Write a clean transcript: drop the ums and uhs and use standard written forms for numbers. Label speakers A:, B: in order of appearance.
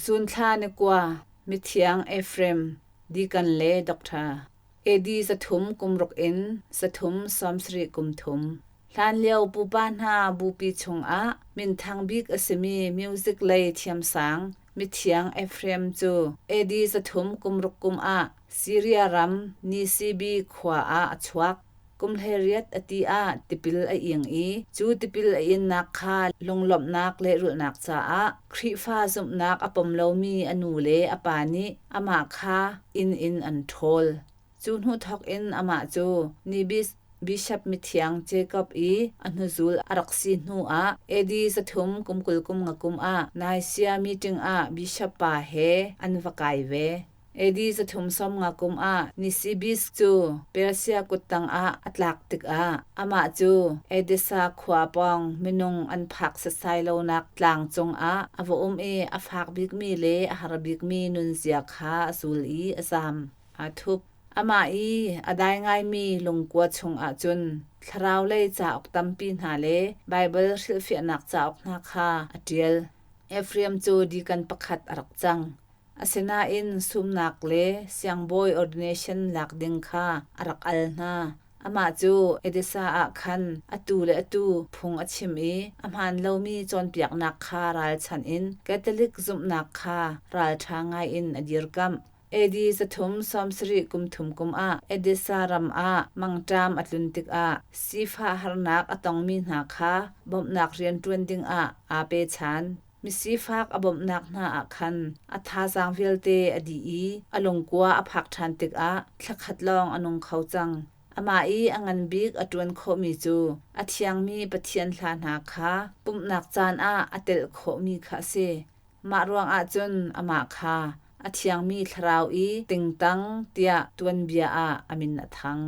A: Tuchun thla ni kua, Mithiang Efraim, deacon le doctor. AD 360 in 373. Hlanlio pupa hna bupi chungah minthang bik a simi music lei thiamsang Mithiang Efraim cu AD 360 kum ah Siria ram Nisibi khua ah a chuak. Kum 18 a ti ah tipil a ing i cu tipil a innak kha lunglawmhnak lehrulhnak caah Khrihfa zumhnak a pom lomi a nu le a pa nih amah kha inn in an ṭhawl. Cu hnu thawk in amah cu Nibis Bishop mithiang Jacob i a hnuzul a rak si hnu ah AD 320 kum nga kum ah Nicaea meeting ah bishop pa he an va kai ve. AD 350 kum ah Nisibis cu Persia kuttang ah a tlak tikah amah cu Edessa khua pawng minung an phak setsai lonak tlang cungah a va um i a fak bikmi le a har bikmi nunzia kha a zul i a zam. Aa thup. Amah i a dai ngaimi lungkua chungah cun thlarau lei cauk tampi hna le Baibal hrilhfiahnak cauk hna kha a ṭial. Efraim cu deacon pakhat a rak cang. Asinain sumnak le siangbawi ordination lak ding kha a rak al hna. Amah cu Edessa ah khan atu le atu phung a chim i a hmaan lomi cawnpiaknak kha ralchanh in Catholic zumhnak kha ralṭha ngaiin a dirkamh. AD 373 kum ah Edessa ram ah mangṭam a tlun tikah sifah harnak a tongmi hna kha bawmhnak rian ṭuan dingah aa pechan. Misifak a bawmhnak hna ah khan a thazaang vialte a dih i a lungkua a phak ṭhan tikah thla khat lawng a nung kho cang. Amah i a ngan bik a ṭuan khawhmi cu a thiangmi Pathian hla hna kha pumhnak caan ah a telh khawhmi kha a si. Mah ruangah cun amah kha a thiangmi thlarau i tingtang tiah tuanbia ah a min a thang.